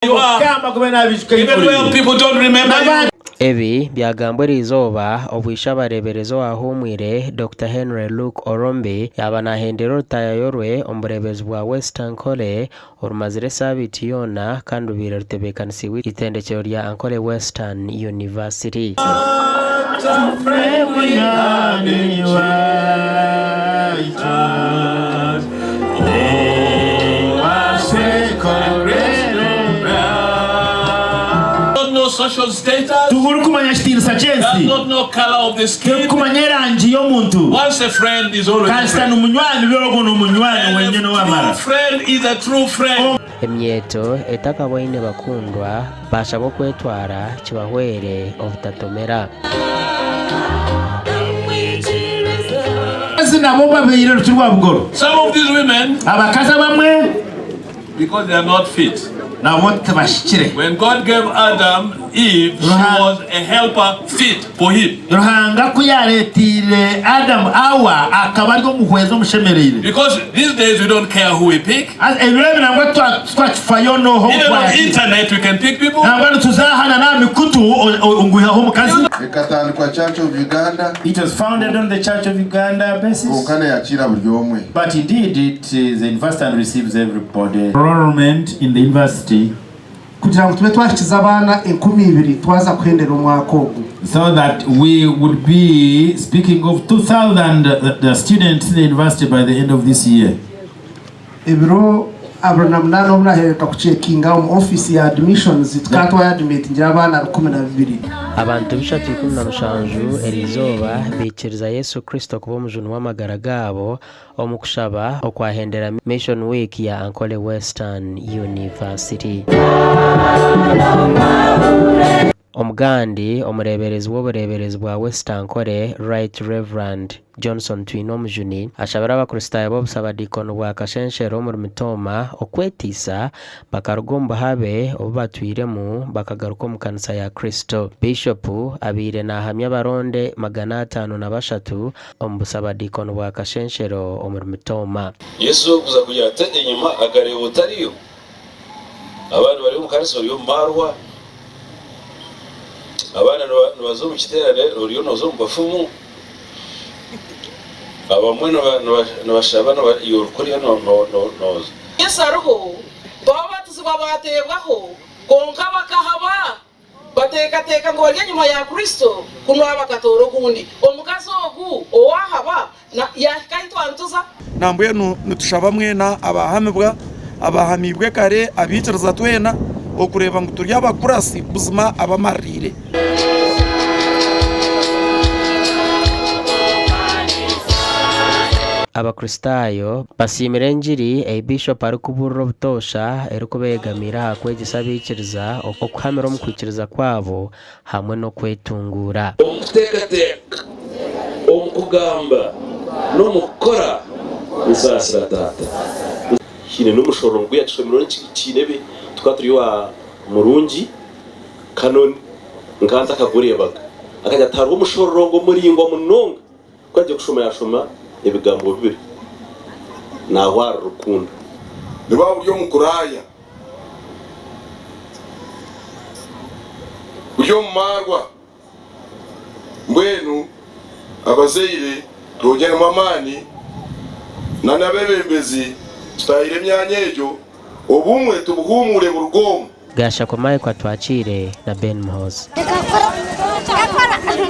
you are, Mukama agume nabijuka even where eiguru. people don't remember you. Ebi byagambwa eriizooba obu Ishe-abareeberezi owahuumwire, Dokita Henry Luke Orombi yaaba naahendera orutaayayo rwe omu bureeberezi bwa West Ankole orumazire esaabiiti yoona kandi rubaire rutebeekanisiibwe eitendekyero rya Ankole Western University. Tiburikumanya kitiinisa ky'ensi, tiburikumanya erangi y'omuntu. Kasita n'omunywani, biri ogwo n'omunywani wenyine ow'amara. Emyeto etakaboine bakundwa baashabwa okwetwara kibahwere obutatomera. Abakazi nabo babaire oruti rwa bugoro. Abakazi abamwe. Because they are not fit. Nabo tibahikire. When God gave Adam Eve, she was a helper fit for him. Ruhanga ku yaareeteire Adamu Awa, akaba ari omuhwezi omushemereire. Because these days we don't care who we pick. Ebiro ebi nangwa titwakifayo n'oha ou Even on twayakira. internet we can pick people. Nangwa nituza aha na n'aha mikutu ngu ihaho omukazi. Ekatandikwa Church of Uganda. It was founded on the Church of Uganda basis. Kwonka neyakiira buri omwe. But indeed it is a university and receives everybody. Enrollment in the university. Kugira ngu tube twahikiza abaana 2000 twaza kuhendera omwaka ogu. So that we would be speaking of 2000 students in the university by the end of this year. Ebiro 28 obu nahereruka kucekinga omu ofiisi ya admissions tukaba twayadimetingira abaana 12. Abantu bishatu 17 eriizooba baikiriza Yesu Kristo kuba omujuni w'amagara gaabo omu kushaba okwahendera Mission Week ya Ankole Western University. Omugandi omureeberezi w'obureeberezi bwa West Ankole, Right Rev. Johnson Twinomujuni ashabire abakristaayo b'obusabadiikoni bwa Kashenshero omuri Mitooma okweteisa bakaruga omu buhabe obu batwiremu bakagaruka omu kanisa ya Kristo. Biishopu abaire naahamya abaronde 503 omu busabadiikoni bwa Kashenshero omuri Mitooma. Yesu kuza kugira ati enyima akareeba otariyo, abandi bari omu kanisa ori omu maarwa, abandi nibaza omu kiteerane oriyo nooza omu bafumu, abamwe nibashaba iwe ori kuriya nooza. Yesu ariho, babatizibwa bateebwaho, kwonka bakahaba. Bateekateeka ngu bari enyima ya Kristo, kunu bakatoora ogundi. Omukazi ogu owaahaba yaahika ahi twantuza. Nambwenu nitushaba mwena abahamibwa, abahamiibwe kare, abaikiriza twena okureeba ngu turi abakurasi buzima abamaririire. Abakristaayo basiimire engiri ei Bishop arikubuurira obutoosha erikuba eyegamiire aha kwegyesa abaikiriza okuhamira omu kwikiriza kwabo hamwe n'okwetunguura. Omu kuteekateeka, omu kugamba, n'omu kukora, nsaasira Taata. Haine n'omushororongo ogu yaakishomireho kiine bi tukaba turi owa Murungi Canon nkaba ntakagureebaga. Akagira ati hariho omushororongo muraingwa munonga. Ku yagiire kushoma yaashoma ebigambo bibiri, Naahwara rukundo. Niba buri omu kuraaya, buri omu maarwa. Mbwenu abazaire twongyeremu amaani na n'abeebembezi tutaahire emyanya egyo, obumwe tubuhuumure buruge omu. Gashakwa Michael Atwakiire na Ben Muhoozi.